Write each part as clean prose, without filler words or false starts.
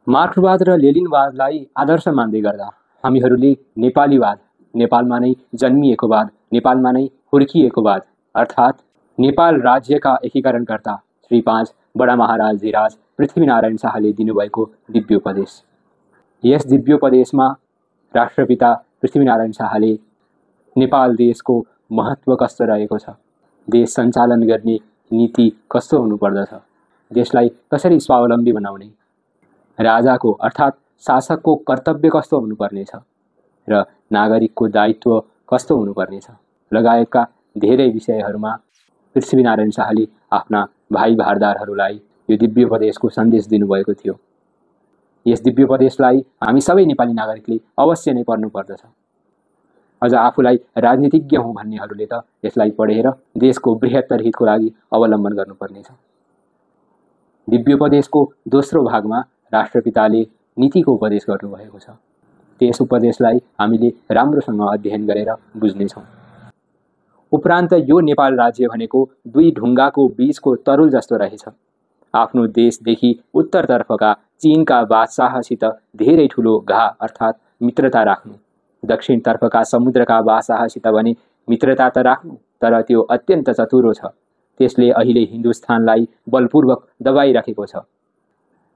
मार्क्सवाद र लेनिनवादलाई आदर्श मान्दै गर्दा हामीहरूले नेपालीवाद, नेपालमा नै जन्मिएको वाद, नेपालमा नै हुर्किएको वाद अर्थात् नेपाल राज्यका एकीकरणकर्ता श्री 5 बडा महाराज धिराज पृथ्वीनारायण शाहले दिनुभएको दिव्योपदेश। यस दिव्योपदेशमा राष्ट्रपिता पृथ्वीनारायण शाहले नेपाल देशको महत्त्व कस्तो रहेको छ, देश सञ्चालन गर्ने नीति कस्तो हुनुपर्दछ, देशलाई कसरी स्वावलम्बी बनाउने, राजाको अर्थात् शासकको कर्तव्य कस्तो हुनुपर्नेछ र नागरिकको दायित्व कस्तो हुनुपर्नेछ लगायतका धेरै विषयहरूमा पृथ्वीनारायण शाहले आफ्ना भाइ भारदारहरूलाई यो दिव्योपदेशको सन्देश दिनुभएको थियो। यस दिव्योपदेशलाई हामी सबै नेपाली नागरिकले अवश्य नै पढ्नुपर्दछ। अझ आफूलाई राजनीतिज्ञ हुँ भन्नेहरूले त यसलाई पढेर देशको बृहत्तर हितको लागि अवलम्बन गर्नुपर्नेछ। दिव्योपदेशको दोस्रो भागमा राष्ट्रपिताले नीतिको उपदेश गर्नुभएको छ। त्यस उपदेशलाई हामीले राम्रोसँग अध्ययन गरेर बुझ्नेछौँ। उपरान्त यो नेपाल राज्य भनेको दुई ढुङ्गाको बीचको तरुल जस्तो रहेछ। आफ्नो देशदेखि उत्तरतर्फका चीनका बादशाहसित धेरै ठुलो घा अर्थात् मित्रता राख्नु, दक्षिणतर्फका समुद्रका बादशाहसित भने मित्रता त राख्नु, तर त्यो अत्यन्त चतुरो छ। त्यसले अहिले हिन्दुस्तानलाई बलपूर्वक दबाइराखेको छ,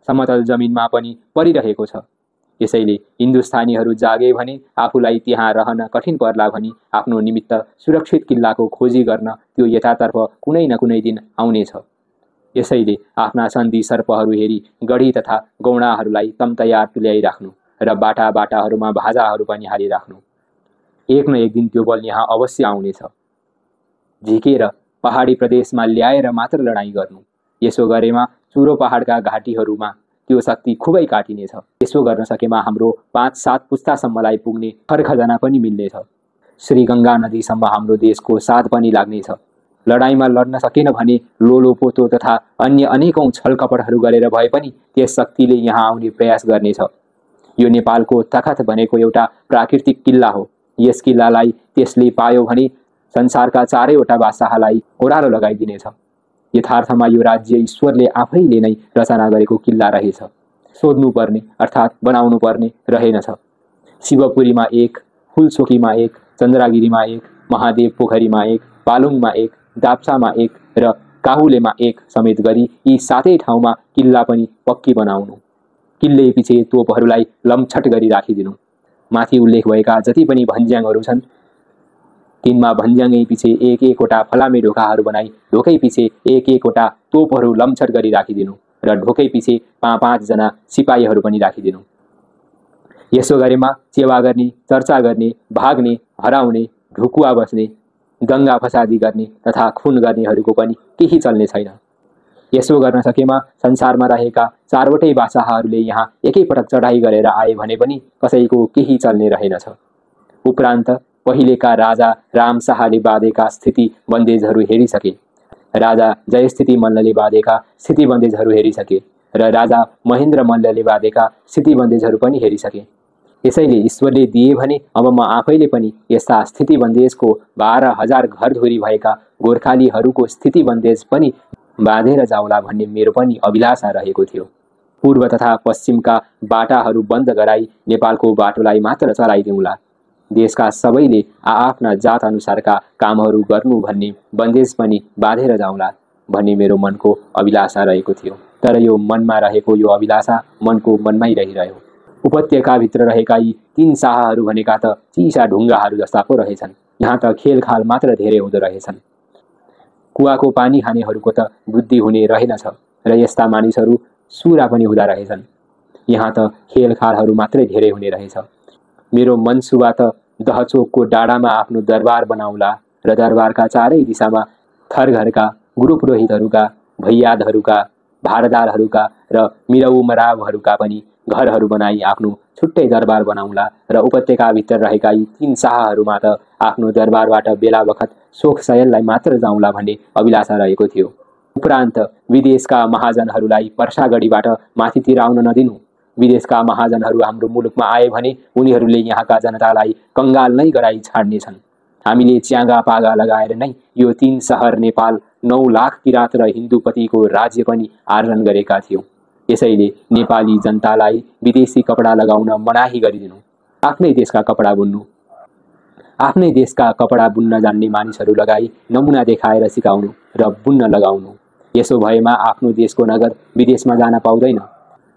समतल जमिनमा पनि परिरहेको छ। यसैले हिन्दुस्तानीहरू जागे भने आफूलाई त्यहाँ रहन कठिन पर्ला भनी आफ्नो निमित्त सुरक्षित किल्लाको खोजी गर्न त्यो यथातर्फ कुनै न कुनै दिन आउनेछ। यसैले आफ्ना सन्धि सर्पहरू हेरी गढी तथा गौडाहरूलाई तम्तयार तुल्याइराख्नु र बाटा बाटाहरूमा भाजाहरू पनि हालिराख्नु। एक न एक दिन त्यो बल यहाँ अवश्य आउनेछ। झिकेर पहाडी प्रदेशमा ल्याएर मात्र लडाईँ गर्नु, यसो गरेमा चुरो पहाडका घाटीहरूमा त्यो शक्ति खुबै काटिनेछ। यसो गर्न सकेमा हाम्रो 5-7 पुस्तासम्मलाई पुग्ने खरखजाना पनि मिल्नेछ। श्रीगङ्गा नदीसम्म हाम्रो देशको साथ पनि लाग्नेछ। लडाईँमा लड्न सकेन भने लोलो पोतो तथा अन्य अनेकौं छलकपटहरू गरेर भए पनि त्यस शक्तिले यहाँ आउने प्रयास गर्नेछ। यो नेपालको तखत भनेको एउटा प्राकृतिक किल्ला हो। यस किल्लालाई त्यसले पायो भने संसारका चारैवटा बादशाहलाई ओह्रालो लगाइदिनेछ। यथार्थमा यो राज्य ईश्वरले आफैले नै रचना गरेको किल्ला रहेछ। सोध्नुपर्ने अर्थात् बनाउनु पर्ने रहेनछ। शिवपुरीमा एक, फुलचोकीमा एक, चन्द्रगिरीमा एक, महादेव पोखरीमा एक, पालुङमा एक, दाप्चामा एक र काहुलेमा एक समेत गरी यी 7 ठाउँमा किल्ला पनि पक्की बनाउनु। किल्ले पछि तोपहरूलाई लम्छट गरी राखिदिनु। माथि उल्लेख भएका जति पनि भन्ज्याङहरू छन् तिनमा भन्ज्याङै पछि एक एकवटा फलामे ढोकाहरू बनाई ढोकै पछि एक एकवटा तोपहरू लम्छट गरी राखिदिनु र ढोकै पछि 5-5 जना सिपाहीहरू पनि राखिदिनु। यसो गरेमा सेवा गर्ने, चर्चा गर्ने, भाग्ने, हराउने, ढुकुवा बस्ने, दङ्गा फसादी गर्ने तथा खुन गर्नेहरूको पनि केही चल्ने छैन। यसो गर्न सकेमा संसारमा रहेका चारवटै बादशाहहरूले यहाँ एकैपटक चढाई गरेर आए भने पनि कसैको केही चल्ने रहेनछ। उपरान्त पहिलेका राजा राम शाहले बाँधेका स्थिति बन्देजहरू हेरिसके, राजा जयस्थिति मल्लले बाँधेका स्थिति बन्देजहरू हेरिसके र राजा महेन्द्र मल्लले बाँधेका स्थिति बन्देजहरू पनि हेरिसके। यसैले ईश्वरले दिए भने अब म आफैले पनि यस्ता स्थिति बन्देजको 12,000 घरधुरी भएका गोर्खालीहरूको स्थिति बन्देज पनि बाँधेर जाउँला भन्ने मेरो पनि अभिलाषा रहेको थियो। पूर्व तथा पश्चिमका बाटाहरू बन्द गराई नेपालको बाटोलाई मात्र चलाइदिउँला। देशका सबैले आआफ्ना जात अनुसारका कामहरू गर्नु भन्ने बन्देज पनि बाँधेर जाउँला भन्ने मेरो मनको अभिलाषा रहेको थियो। तर यो मनमा रहेको यो अभिलाषा मनको मनमै रहिरह्यो। उपत्यकाभित्र रहेका यी 3 शाहहरू भनेका त चिसा ढुङ्गाहरू जस्ता पो रहेछन्। यहाँ त खेलखाल मात्र धेरै हुँदो रहेछन्। कुवाको पानी खानेहरूको त बुद्धि हुने रहेनछ र यस्ता मानिसहरू सुरा पनि हुँदा रहेछन्। यहाँ त खेलखालहरू मात्रै धेरै हुने रहेछ। मेरो मनसुबा त दहचोकको डाँडामा आफ्नो दरबार बनाउला र दरबारका चारै दिशामा थरघरका, गुरुपुरोहितहरूका, भैयादहरूका, भारदारहरूका र मिरौ मरावहरूका पनि घरहरू बनाई आफ्नो छुट्टै दरबार बनाउला र उपत्यकाभित्र रहेका यी 3 शाहहरूमा त आफ्नो दरबारबाट बेला बखत सोख सयललाई मात्र जाउँला भन्ने अभिलाषा रहेको थियो। उपरान्त विदेशका महाजनहरूलाई पर्सागढीबाट माथितिर आउन नदिनु। विदेशका महाजनहरू हाम्रो मुलुकमा आए भने उनीहरूले यहाँका जनतालाई कंगाल नै गराई छाड्नेछन्। हामीले च्यागा पागा लगाएर नै यो 3 सहर नेपाल 9 लाख किराँत र हिन्दूपतिको राज्य पनि आर्जन गरेका थियौं। यसैले नेपाली जनतालाई विदेशी कपडा लगाउन मनाही गरिदिनु, आफ्नै देशका कपडा बुन्नु, आफ्नै देशका कपडा बुन्न जान्ने मानिसहरू लगाई नमुना देखाएर सिकाउनु र बुन्न लगाउनु। यसो भएमा आफ्नो देशको नगद विदेशमा जान पाउँदैन।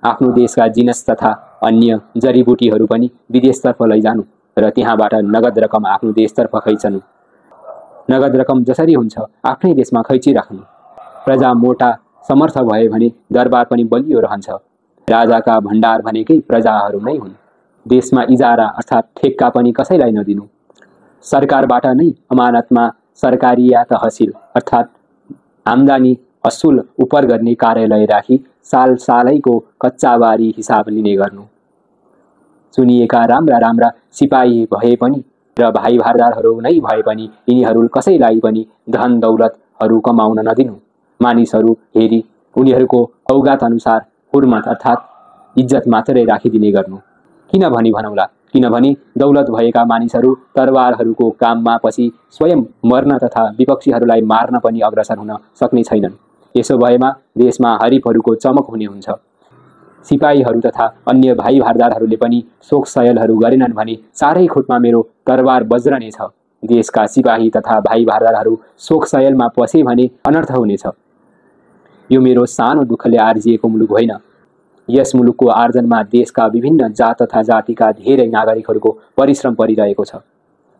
आफ्नो देशका जिनस तथा अन्य जडीबुटीहरू पनि विदेशतर्फ लैजानु र त्यहाँबाट नगद रकम आफ्नो देशतर्फ खैचनु। नगद रकम जसरी हुन्छ आफ्नै देशमा खैचिराख्नु। प्रजा मोटा समर्थ भए भने दरबार पनि बलियो रहन्छ। राजाका भण्डार भनेकै प्रजाहरू नै हुन्। देशमा इजारा अर्थात् ठेक्का पनि कसैलाई नदिनु। सरकारबाट नै अमानतमा सरकारी या तहसिल अर्थात् आम्दानी असुल उपर गर्ने कार्यालय राखी साल सालैको कच्चा बारी हिसाब लिने गर्नु। चुनिएका राम्रा राम्रा सिपाही भए पनि र भाइ भारदारहरू नै भए पनि यिनीहरू कसैलाई पनि धन दौलतहरू कमाउन नदिनु। मानिसहरू हेरी उनीहरूको औगात अनुसार हुर्मत अर्थात् इज्जत मात्रै राखिदिने गर्नु। किन भनी भनौला, किनभने दौलत भएका मानिसहरू तरवारहरूको काममा पछि स्वयं मर्न तथा विपक्षीहरूलाई मार्न पनि अग्रसर हुन सक्ने छैनन्। यसो भएमा देशमा हरिफहरूको चमक हुने हुन्छ। सिपाहीहरू तथा अन्य भाइ भारदारहरूले पनि शोक सयलहरू गरेनन् भने चारै खुट्मा मेरो तरवार बज्रनेछ। देशका सिपाही तथा भाइ भारदारहरू शोक सयलमा पसे भने अनर्थ हुनेछ। यो मेरो सानो दुःखले आर्जिएको मुलुक होइन। यस मुलुकको आर्जनमा देशका विभिन्न जात तथा जातिका धेरै नागरिकहरूको परिश्रम परिरहेको छ।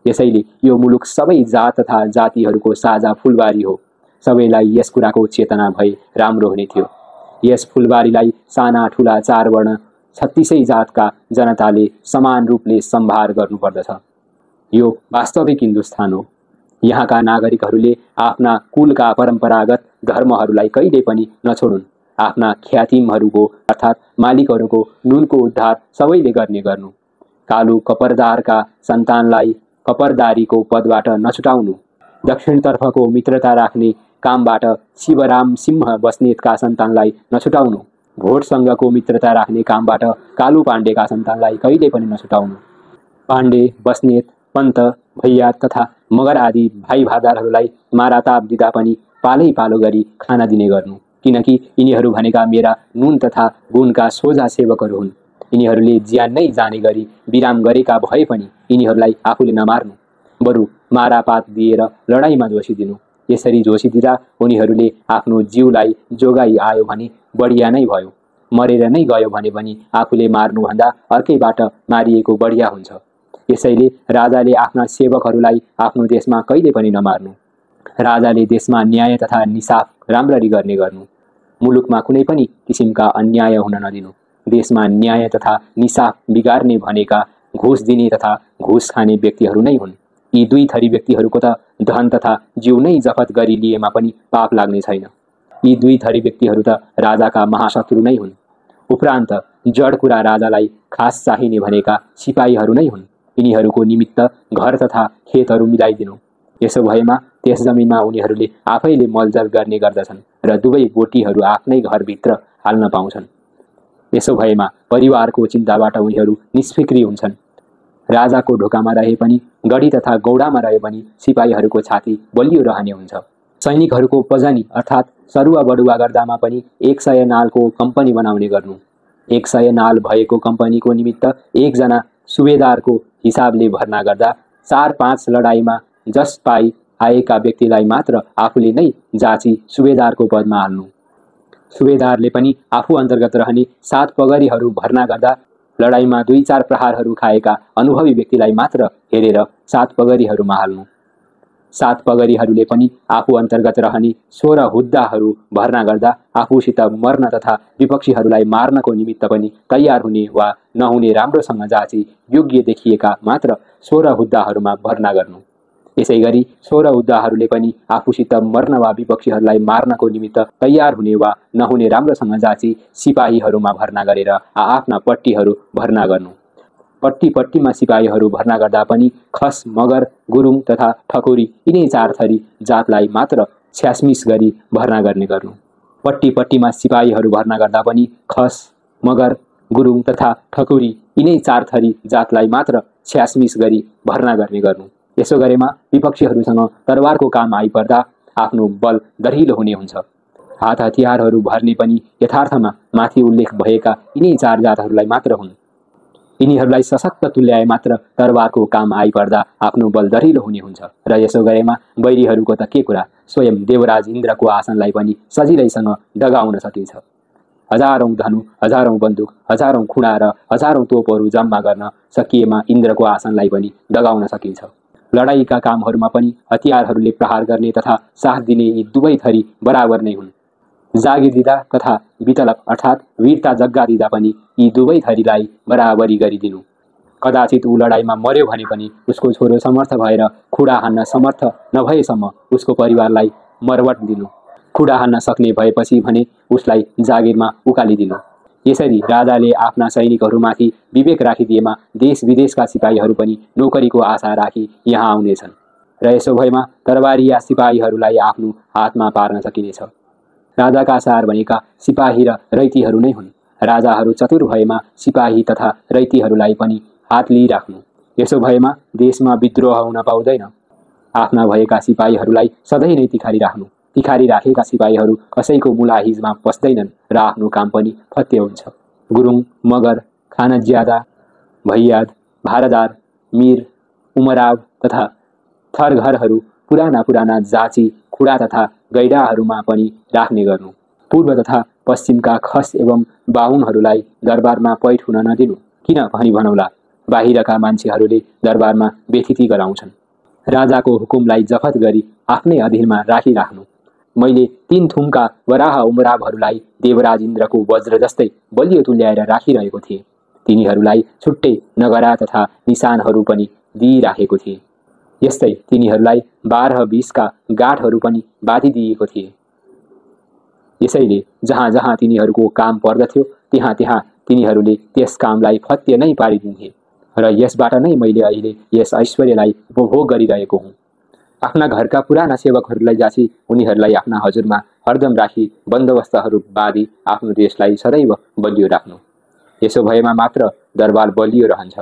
यसैले यो मुलुक सबै जात तथा जातिहरूको साझा फुलबारी हो। सबैलाई यस कुराको चेतना भए राम्रो हुने थियो। यस फुलबारीलाई साना ठुला 4 वर्ण 36 जातका जनताले समान रूपले सम्भार गर्नुपर्दछ। यो वास्तविक हिन्दुस्तान हो। यहाँका नागरिकहरूले आफ्ना कुलका परम्परागत धर्महरूलाई कहिले पनि नछोडुन्। आफ्ना ख्यातिमहरूको अर्थात् मालिकहरूको नुनको उद्धार सबैले गर्ने गर्नु। कालु कपरदारका सन्तानलाई कपरदारीको पदबाट नछुटाउनु। दक्षिणतर्फको मित्रता राख्ने कामबाट शिवराम सिंह बस्नेतका सन्तानलाई नछुटाउनु। भोटसँगको मित्रता राख्ने कामबाट कालु पाण्डेका सन्तानलाई कहिले पनि नछुटाउनु। पाण्डे, बस्नेत, पन्त, भैया तथा मगर आदि भाइ भारदारहरूलाई माराताप दिँदा पनि पालै पालो गरी खाना दिने गर्नु। किनकि यिनीहरू भनेका मेरा नुन तथा गुणका सोझा सेवकहरू हुन्। यिनीहरूले ज्यान नै जाने गरी विराम गरेका भए पनि यिनीहरूलाई आफूले नमार्नु, बरु मारापात दिएर लडाइँमा जोसिदिनु। यसरी जोसिदिँदा उनीहरूले आफ्नो जीवलाई जोगाई आयो भने बढिया नै भयो। मरेर नै गयो भने पनि आफूले मार्नुभन्दा अर्कैबाट मारिएको बढिया हुन्छ। यसैले राजाले आफ्ना सेवकहरूलाई आफ्नो देशमा कहिले पनि नमार्नु। राजाले देशमा न्याय तथा निसाफ राम्ररी गर्ने गर्नु। मुलुकमा कुनै पनि किसिमका अन्याय हुन नदिनु। देशमा न्याय तथा निसाफ बिगार्ने भनेका घुस दिने तथा घुस खाने व्यक्तिहरू नै हुन्। यी दुई थरी व्यक्तिहरूको त धन तथा जीव नै जफत गरी लिएमा पनि पाप लाग्ने छैन। यी दुई थरी व्यक्तिहरू त राजाका महाशत्रु नै हुन्। उपरान्त जड कुरा राजालाई खास चाहिने भनेका सिपाहीहरू नै हुन्। यिनीहरूको निमित्त घर तथा खेतहरू मिलाइदिनु। यसो भएमा त्यस जमिनमा उनीहरूले आफैले मलजल गर्ने गर्दछन् र दुवै बोटीहरू आफ्नै घरभित्र हाल्न पाउँछन्। यसो भएमा परिवारको चिन्ताबाट उनीहरू निष्फिक्री हुन्छन्। राजाको ढोकामा रहे पनि गढी तथा गौडामा रहे पनि सिपाहीहरूको छाती बलियो रहने हुन्छ। सैनिकहरूको पजनी अर्थात् सरुवा बडुवा गर्दामा पनि 100 नालको कम्पनी बनाउने गर्नु। 100 नाल भएको कम्पनीको निमित्त एकजना सुबेदारको हिसाबले भर्ना गर्दा 4-5 लडाइँमा जस पाई आएका व्यक्तिलाई मात्र आफूले नै जाँची सुबेदारको पदमा हाल्नु। सुबेदारले पनि आफू अन्तर्गत रहने 7 पगरीहरू भर्ना गर्दा लडाइँमा 2-4 प्रहारहरू खाएका अनुभवी व्यक्तिलाई मात्र हेरेर 7 पगरीहरूमा हाल्नु। 7 पगरीहरूले पनि आफू अन्तर्गत रहने 16 हुद्दाहरू भर्ना गर्दा आफूसित मर्न तथा विपक्षीहरूलाई मार्नको निमित्त पनि तयार हुने वा नहुने राम्रोसँग जाँची योग्य देखिएका मात्र 16 हुद्दाहरूमा भर्ना गर्नु। यसै गरी 16 हुद्दाहरूले पनि आफूसित मर्न वा विपक्षीहरूलाई मार्नको निमित्त तयार हुने वा नहुने राम्रोसँग जाँची सिपाहीहरूमा भर्ना गरेर आफ्ना पट्टीहरू भर्ना गर्नु। पट्टीमा सिपाहीहरू भर्ना गर्दा पनि खस, मगर, गुरुङ तथा ठकुरी यिनै 4 थरी जातलाई मात्र छ्यासमिस गरी भर्ना गर्ने गर्नु। पट्टीमा सिपाहीहरू भर्ना गर्दा पनि खस, मगर, गुरुङ तथा ठकुरी यिनै 4 थरी जातलाई मात्र छ्यासमिस गरी भर्ना गर्ने गर्नु। यसो गरेमा विपक्षीहरूसँग तरवारको काम आइपर्दा आफ्नो बल दरिलो हुने हुन्छ। हात हतियारहरू भर्ने पनि यथार्थमा माथि उल्लेख भएका यिनै 4 जातहरूलाई मात्र हुन्। यिनीहरूलाई सशक्त तुल्याए मात्र तरबारको काम आइपर्दा आफ्नो बल दरिलो हुने हुन्छ र यसो गरेमा वैरीहरूको त के कुरा, स्वयं देवराज इन्द्रको आसनलाई पनि सजिलैसँग डगाउन सकिन्छ। हजारौं धनु, हजारौं बन्दुक, हजारौं खुडा र हजारौं तोपहरू जम्मा गर्न सकिएमा इन्द्रको आसनलाई पनि डगाउन सकिन्छ। लडाईका कामहरूमा पनि हतियारहरूले प्रहार गर्ने तथा साथ दिने यी दुवै थरी बराबर नै हुन्। जागिर दिँदा तथा वितलक अर्थात् वीरता जग्गा दिँदा पनि यी दुवै थरीलाई बराबरी गरिदिनु। कदाचित ऊ लडाईँमा मर्यो भने पनि उसको छोरो समर्थ भएर खुडा हान्न समर्थ नभएसम्म उसको परिवारलाई मरवट दिनु। खुडा हान्न सक्ने भएपछि भने उसलाई जागिरमा उकालिदिनु। यसरी राजाले आफ्ना सैनिकहरूमाथि विवेक राखिदिएमा देश विदेशका सिपाहीहरू पनि नोकरीको आशा राखी यहाँ आउनेछन् र यसो भएमा तरबारिया सिपाहीहरूलाई आफ्नो हातमा पार्न सकिनेछ। राजाका सार भनेका सिपाही र रैतीहरू नै हुन्। राजाहरू चतुर भएमा सिपाही तथा रैतीहरूलाई पनि हात लिइराख्नु। यसो भएमा देशमा विद्रोह हुन पाउँदैन। आफ्ना भएका सिपाहीहरूलाई सधैँ नै तिखारी राख्नु। तिखारी राखेका सिपाहीहरू कसैको मुलाहिजमा पस्दैनन् र आफ्नो काम पनि फत्य हुन्छ। गुरुङ, मगर, खानज्यादा, भैयाद, भारदार, मीर, उमराव तथा थरघरहरू पुराना पुराना जाची, खुडा तथा गैडाहरूमा पनि राख्ने गर्नु। पूर्व तथा पश्चिमका खस एवं बाहुनहरूलाई दरबारमा पैठ हुन नदिनु। किन भनी भनौला, बाहिरका मान्छेहरूले दरबारमा बेथिती गराउँछन्। राजाको हुकुमलाई जफत गरी आफ्नै अधीनमा राखिराख्नु। मैले 3 थुमका वराह उमरावहरूलाई देवराज इन्द्रको वज्र जस्तै बलियो तुल्याएर राखिरहेको थिएँ। तिनीहरूलाई छुट्टै नगरा तथा निशानहरू पनि दिइराखेको थिएँ। यस्तै तिनीहरूलाई 12-20 का गाँठहरू पनि बाँधिदिएको थिए। यसैले जहाँ जहाँ तिनीहरूको काम पर्दथ्यो त्यहाँ त्यहाँ तिनीहरूले त्यस कामलाई फत्य नै पारिदिन्थे र यसबाट नै मैले अहिले यस ऐश्वर्यलाई उपभोग गरिरहेको हुँ। आफ्ना घरका पुराना सेवकहरूलाई जाँची उनीहरूलाई आफ्ना हजुरमा हरदम राखी बन्दोबस्तहरू बाँधी आफ्नो देशलाई सदैव बलियो राख्नु। यसो भएमा मात्र दरबार बलियो रहन्छ।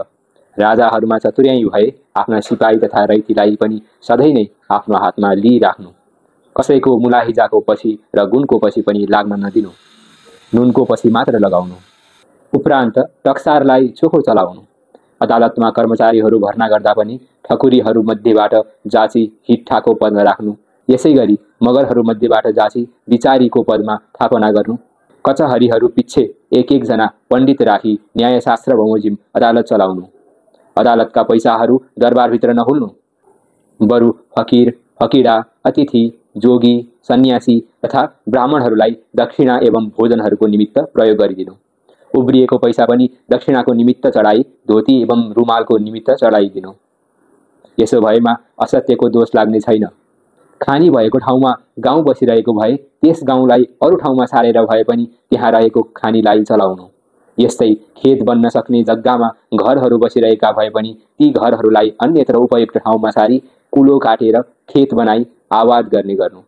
राजाहरूमा चतुर्याई भए आफ्ना सिपाही तथा रैतीलाई पनि सधैँ नै आफ्नो हातमा लिइराख्नु। कसैको मुलाहिजाको पछि र गुणको पछि पनि लाग्न नदिनु। नुनको पछि मात्र लगाउनु। उपरान्त टक्सारलाई चोखो चलाउनु। अदालतमा कर्मचारीहरू भर्ना गर्दा पनि ठकुरीहरू मध्येबाट जाँची हिट्ठाको पदमा राख्नु। यसै गरी मगरहरू मध्येबाट जाँची विचारीको पदमा थापना गर्नु। कचहरीहरू पिच्छे एक जना पण्डित राखी न्यायशास्त्र बमोजिम अदालत चलाउनु। अदालतका पैसाहरू दरबारभित्र नहुल्नु। बरु फकीर, फकीडा, अतिथि, जोगी, सन्यासी तथा ब्राह्मणहरूलाई दक्षिणा एवं भोजनहरूको निमित्त प्रयोग गरिदिनु। उब्रिएको पैसा पनि दक्षिणाको निमित्त चढाई धोती एवं रुमालको निमित्त चढाइदिनु। यसो भएमा असत्यको दोष लाग्ने छैन। खानी भएको ठाउँमा गाउँ बसिरहेको भए त्यस गाउँलाई अरू ठाउँमा सारेर भए पनि त्यहाँ रहेको खानीलाई चलाउनु। यस्तै खेत बन्न सक्ने जग्गामा घरहरू बसिरहेका भए पनि ती घरहरूलाई अन्यत्र उपयुक्त ठाउँमा सारी कुलो काटेर खेत बनाई आबाद गर्ने गर्नु।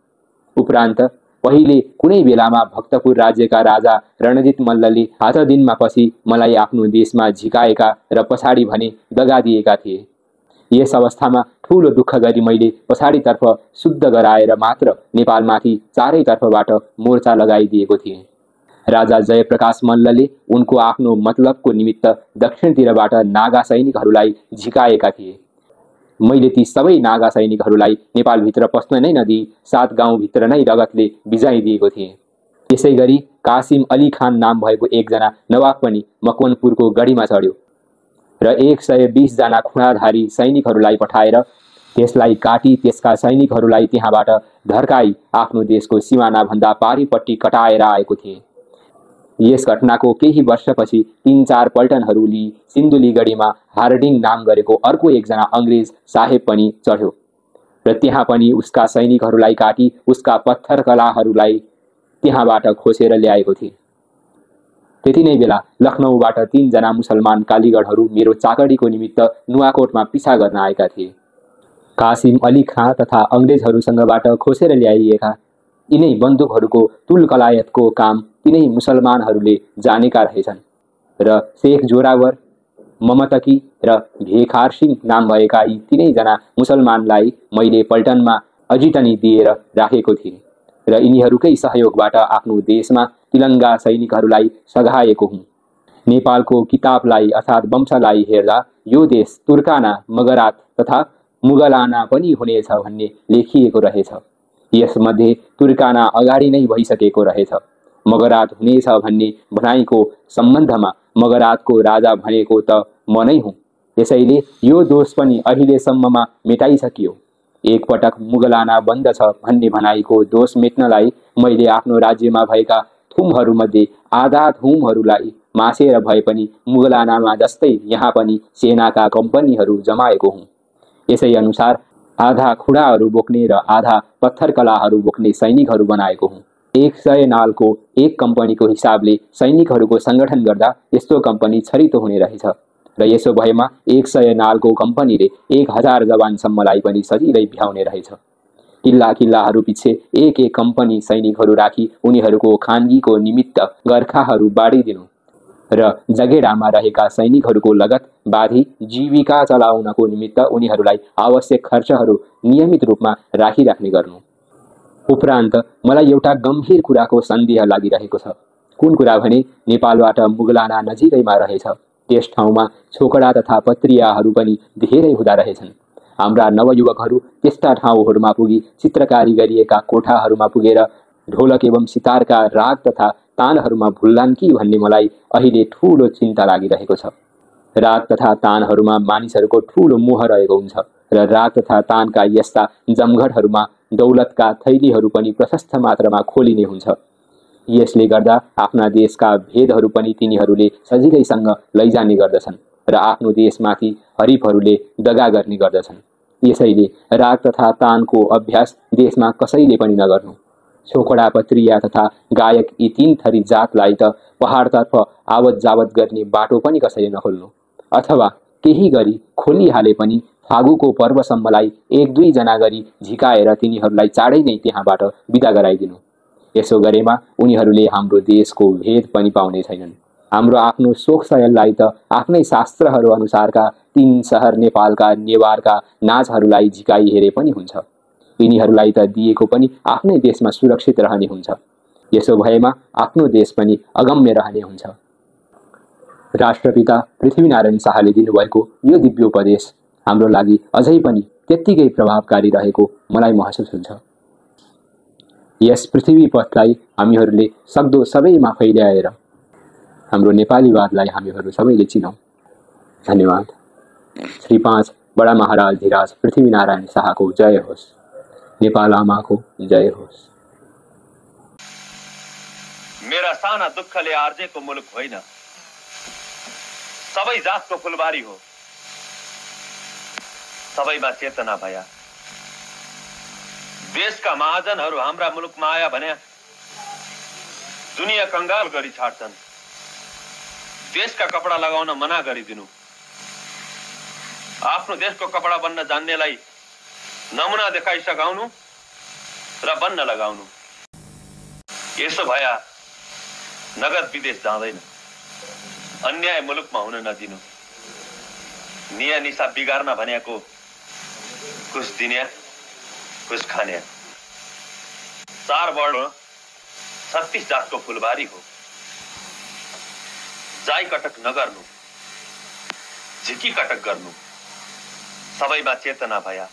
उपरान्त पहिले कुनै बेलामा भक्तपुर राज्यका राजा रणजित मल्लले हात दिनमा पछि मलाई आफ्नो देशमा झिकाएका र पछाडि भने दगा दिएका थिए। यस अवस्थामा ठूलो दुःख गरी मैले पछाडितर्फ शुद्ध गराएर मात्र नेपालमाथि चारैतर्फबाट मोर्चा लगाइदिएको थिएँ। राजा जयप्रकाश मल्लले उनको आफ्नो मतलबको निमित्त दक्षिणतिरबाट नागा सैनिकहरूलाई झिकाएका थिए। मैले ती सबै नागा सैनिकहरूलाई नेपालभित्र पस्न नै नदिई 7 गाउँभित्र नै रगतले बिजाइदिएको थिएँ। यसै गरी कासिम अली खान नाम भएको एकजना नवाब पनि मकवानपुरको गढीमा चढ्यो र 120 जना खुँडाधारी सैनिकहरूलाई पठाएर त्यसलाई काटी त्यसका सैनिकहरूलाई त्यहाँबाट धर्काई आफ्नो देशको सिमानाभन्दा पारिपट्टि कटाएर आएको थिए। यस घटनाको केही वर्षपछि 3-4 पल्टनहरू लिई सिन्धुलीगढीमा हार्डिङ नाम गरेको अर्को एकजना अङ्ग्रेज साहेब पनि चढ्यो र त्यहाँ पनि उसका सैनिकहरूलाई काटी उसका पत्थर कलाहरूलाई त्यहाँबाट खोसेर ल्याएको थिए। त्यति नै बेला लखनऊबाट 3 जना मुसलमान कालीगढहरू मेरो चाकडीको निमित्त नुवाकोटमा पिछा गर्न आएका थिए। कासिम अली खाँ तथा अङ्ग्रेजहरूसँगबाट खोसेर ल्याइएका यिनै बन्दुकहरूको तुल कलायतको काम तिनै मुसलमानहरूले जानेका रहेछन् र शेख जोरावर, ममतकी र भेखार सिंह नाम भएका यी 3 जना मुसलमानलाई मैले पल्टनमा अजिटनी दिएर राखेको थिएँ। र यिनीहरूकै सहयोगबाट आफ्नो देशमा तिलङ्गा सैनिकहरूलाई सघाएको हुँ। नेपालको किताबलाई अर्थात् वंशलाई हेर्दा यो देश तुर्काना, मगरात तथा मुगलाना पनि हुनेछ भन्ने लेखिएको रहेछ। यसमध्ये तुर्काना अगाडि नै भइसकेको रहेछ। मगरात हुनेछ भन्ने भनाइको सम्बन्धमा मगरातको राजा भनेको त म नै हुँ। यसैले यो दोष पनि अहिलेसम्ममा मेटाइसकियो। एकपटक मुगलाना बन्द छ भन्ने भनाइको दोष मेट्नलाई मैले आफ्नो राज्यमा भएका थुमहरूमध्ये आधा थुमहरूलाई मासेर भए पनि मुगलानामा जस्तै यहाँ पनि सेनाका कम्पनीहरू जमाएको हुँ। यसै अनुसार आधा खुडाहरू बोक्ने र आधा पत्थरकलाहरू बोक्ने सैनिकहरू बनाएको हुँ। 100 नालको एक कम्पनीको हिसाबले सैनिकहरूको सङ्गठन गर्दा यस्तो कम्पनी छरितो हुने रहेछ र यसो भएमा 100 नालको कम्पनीले 1000 जवानसम्मलाई पनि सजिलै भ्याउने रहेछ। किल्लाहरू पछि एक कम्पनी सैनिकहरू राखी उनीहरूको खानगीको निमित्त गर्खाहरू बाँडिदिनु र जगेडामा रहेका सैनिकहरूको लगत बाँधी जीविका चलाउनको निमित्त उनीहरूलाई आवश्यक खर्चहरू नियमित रूपमा राखिराख्ने गर्नु। उपरान्त मलाई एउटा गम्भीर कुराको सन्देह लागिरहेको छ। कुन कुरा भने नेपालबाट मुगलाना नजिकैमा रहेछ। त्यस ठाउँमा छोकडा तथा पत्रियाहरू पनि धेरै हुँदा रहेछन्। हाम्रा नवयुवकहरू त्यस्ता ठाउँहरूमा पुगी चित्रकारी गरिएका कोठाहरूमा पुगेर ढोलक एवं सितारका राग तथा तानहरूमा भुल्लान् कि भन्ने मलाई अहिले ठूलो चिन्ता लागिरहेको छ। राग तथा तानहरूमा मानिसहरूको ठूलो मोह रहेको हुन्छ र राग तथा तानका यस्ता जमघटहरूमा दौलतका थैलीहरू पनि प्रशस्त मात्रामा खोलिने हुन्छ। यसले गर्दा आफ्ना देशका भेदहरू पनि तिनीहरूले सजिलैसँग लैजाने गर्दछन् र आफ्नो देशमाथि हरिफहरूले दगा गर्ने गर्दछन्। यसैले राग तथा तानको अभ्यास देशमा कसैले पनि नगर्नु। छोकडा, पत्रिया तथा गायक यी 3 थरी जातलाई त पहाडतर्फ आवत जावत गर्ने बाटो पनि कसैले नखोल्नु, अथवा केही गरी खोलिहाले पनि फागुको पर्वसम्मलाई 1-2 जना गरी झिकाएर तिनीहरूलाई चाँडै नै त्यहाँबाट बिदा गराइदिनु। यसो गरेमा उनीहरूले हाम्रो देशको भेद पनि पाउने छैनन्। हाम्रो आफ्नो शोकशयललाई त आफ्नै शास्त्रहरू अनुसारका 3 सहर नेपालका नेवारका नाचहरूलाई झिकाइ हेरे पनि हुन्छ। यिनीहरूलाई त दिएको पनि आफ्नै देशमा सुरक्षित रहने हुन्छ। यसो भएमा आफ्नो देश पनि अगम्य रहने हुन्छ। राष्ट्रपिता पृथ्वीनारायण शाहले दिनुभएको यो दिव्योपदेश हाम्रो लागि अझै पनि त्यत्तिकै प्रभावकारी रहेको मलाई महसुस हुन्छ। यस पृथ्वी पथलाई हामीहरूले सक्दो सबैमा फैल्याएर हाम्रो नेपालीवादलाई हामीहरू सबैले चिनौँ। धन्यवाद। श्री 5 बडा महाराज धिराज पृथ्वीनारायण शाहको जय होस्। नेपाल आमाको जय होस्। मेरा साना दुःखले आर्जेको मुलुक होइन, सबै जातको फुलबारी हो। सबैमा चेतना भया देशका महाजनहरू हाम्रा मुलुकमा आया भने दुनिया कंगाल गरी छाड्छन्। देशका कपडा लगाउन मना गरिदिनु, आफ्नो देशको कपडा बन्न जान्नेलाई नमुना देखाइ सघाउनु र बन्न लगाउनु। यसो भया नगद विदेश जाँदैन। अन्याय मुलुकमा हुन नदिनु। निया निसा बिगार्न भनेको कुछ दिने कुछ खाने। 4 वर्ण 36 जातको फुलबारी हो। जाई कटक नगर्नु, झिकी कटक गर्नु। सबैमा चेतना भया